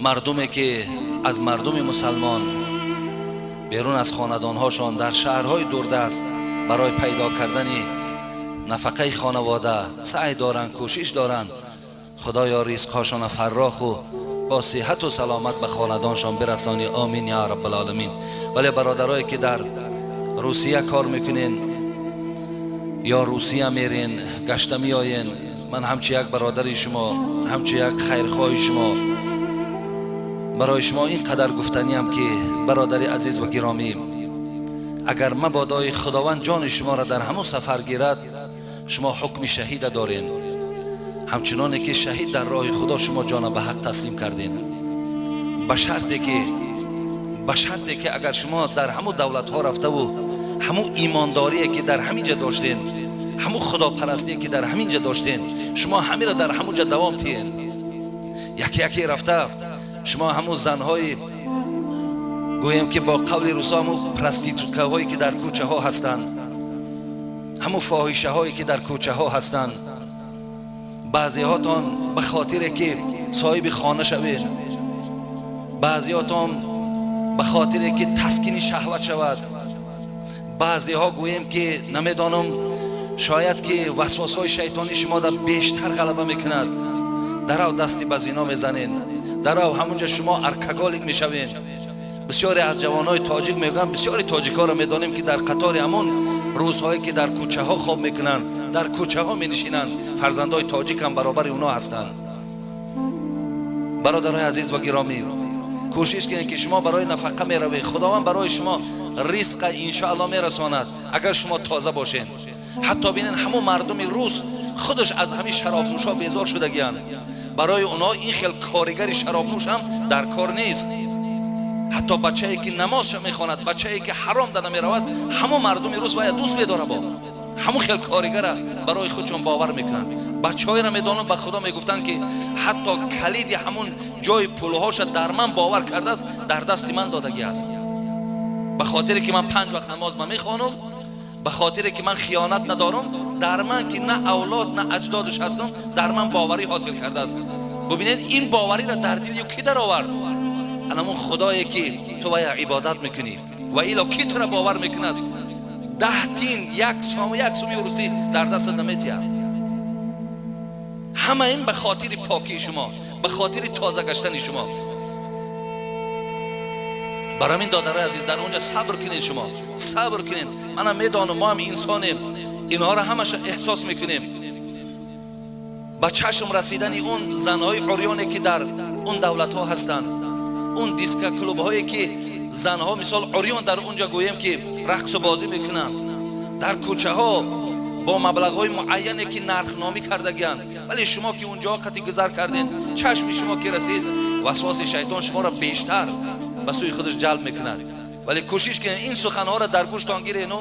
Мардуме ки аз мардуми мусалмон берун аз хонадонҳошон дар шаҳрҳои дурдаст барои пайдо кардани нафақаи хонавода саъй доранд, кӯшиш доранд. Худоё, ризқҳошона фарроху бо сиҳату саломат ба хонадоншон бирасонӣ. Омин я раббалоламин. Вале бародарое ки дар Русия кор мекунен ё Русия мерен, гашта меоен, ман ҳамчу як бародари шумо, ҳамчу як хайрхоҳи шумо барои шумо ин қадар гуфтаниям ки бародари азиз ва гиромӣ, агар мабодои Худованд ҷони шуморо дар ҳамун сафар гирад, шумо ҳукми шаҳида дорен. Ҳамчуноне ки шаҳид дар роҳи Худо шумо ҷона ба ҳақ таслим карден, ба шарте ки агар шумо дар ҳамун давлатҳо рафтаву ҳамун имондорие ки дар ҳамин ҷа доштен, ҳамун худопарастие ки дар ҳамин ҷа доштен, шумо ҳамиро дар ҳамун ҷа давом тиҳен. Яке яке рафта шумо ҳамун занҳои, гӯем ки бо қавли русо, ҳамун проституткаҳое ки дар кӯчаҳо ҳастанд, ҳамун фоҳишаҳое ки дар кӯчаҳо ҳастанд, баъзеҳотон ба хотире ки соҳиби хона шавед, баъзеҳотон ба хотире ки таскини шаҳват шавад, баъзеҳо, гӯем ки намедонам, шояд ки васвосҳои шайтонӣ шумо дар бештар ғалаба мекунад, дарав дасти ба зино мезанед, дарав ҳамунҷа шумо алкоголик мешавед. Бисёре аз ҷавонҳои тоҷик мегӯянд, бисёри тоҷикҳоро медонем, ки дар қатори ҳамон рӯзҳое ки дар кӯчаҳо хоб мекунанд, дар кӯчаҳо менишинанд, фарзандои тоҷик ҳам баробари онҳо ҳастанд. Бародарои азиз ва гиромӣ, кӯшиш кунед ки шумо барои нафақа меравед, Худованд барои шумо ризқа иншоалло мерасонад, агар шумо тоза бошед. Ҳатто бинед, ҳамон мардуми рус худаш аз ҳамин шаробнӯшҳо безор шудагиянд. Барои онҳо ин хел коригари шаробнӯш ҳам дар кор нест. Ҳатто бачае ки намозша мехонад, бачае ки ҳаром да намеравад, ҳамон мардуми рус вая дӯст медора, бо ҳамон хел коригара барои худшон бовар мекунанд. Бачаҳоеро медонам, ба Худо, мегуфтанд ки ҳатто калиди ҳамун ҷои пулҳоша дар ман бовар кардааст, дар дасти ман додагӣ аст, ба хотире ки ман панҷ вақт намоз ма мехонам, ба хотире ки ман хиёнат надорам, дар ман ки на авлод, на аҷдодаш ҳастам, дар ман боварӣ ҳосил кардааст. Бубинед, ин бовариро дар дили кӣ даровард? Анамон Худое ки ту вая ибодат мекунӣ. Ва ило кӣ тура бовар мекунад? 10 тин, як сом, як суми русӣ дар дастат наметиҳад. Ҳама ин ба хотири покии шумо, ба хотири тоза гаштани шумо. Барои ҳамин, додарои азиз, дар онҷа сабр кунед, шумо сабр кунед. Манам медонам, мо ҳам инсонем, инҳоро ҳамаша эҳсос мекунем. Ба чашм расидани он занҳои урёне ки дар он давлатҳо ҳастанд, он дискоклубҳое ки занҳо мисол урён дар онҷа, гӯем ки, рақсу бозӣ мекунанд дар кӯчаҳо бо маблағҳои муайяне ки нархномӣ кардагианд, вале шумо ки унҷо қати гузар кардед, чашми шумо ки расид, васвоси шайтон шуморо бештар ба сӯи худаш ҷалб мекунад. Вале кӯшиш кунед, ин суханҳоро дар гӯштон гирену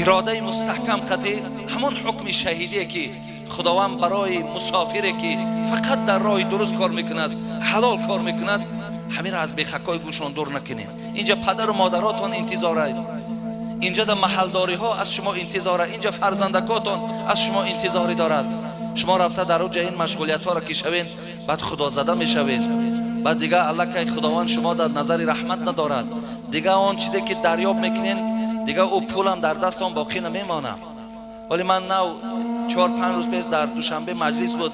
иродаи мустаҳкам қатӣ ҳамон ҳукми шаҳидие ки Худованд барои мусофире ки фақат дар роҳи дуруст кор мекунад, ҳалол кор мекунад, ҳаминро аз бехакҳои гӯшон дур накунед. Инҷа падару модаротон интизорад, инҷа да маҳалдориҳо аз шумо интизора, инҷа фарзандакотон аз шумо интизорӣ дорад. Шумо рафта дар уҷа ин машғулиятҳоро ки шавед, баъд худозада мешавед, баъд дига аллакай Худованд шумо дар назари раҳмат надорад. Дига он чизе ки дарёб мекунед, дига ӯ пулам дар дастон боқӣ намемонад. Вале ман нав 4-5 рӯз пеш дар Душанбе маҷлис буд,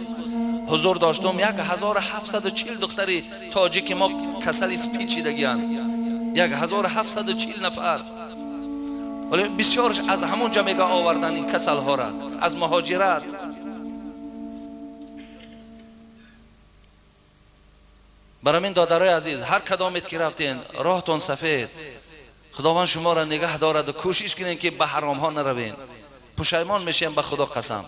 ҳузур доштум. 1740 духтари тоҷики мо касали СПИД шидагиянд, 1740 нафар. Вале бисёрш аз ҳамон ҷа мега овардан ин касалҳоро аз муҳоҷират. Барои ҳамин, додарои азиз, ҳар кадомет ки рафтен, роҳтон сафед, Худованд шуморо нигаҳ дораду кӯшиш кунед ки ба ҳаромҳо наравен, пушаймон мешем, ба Худо қасам.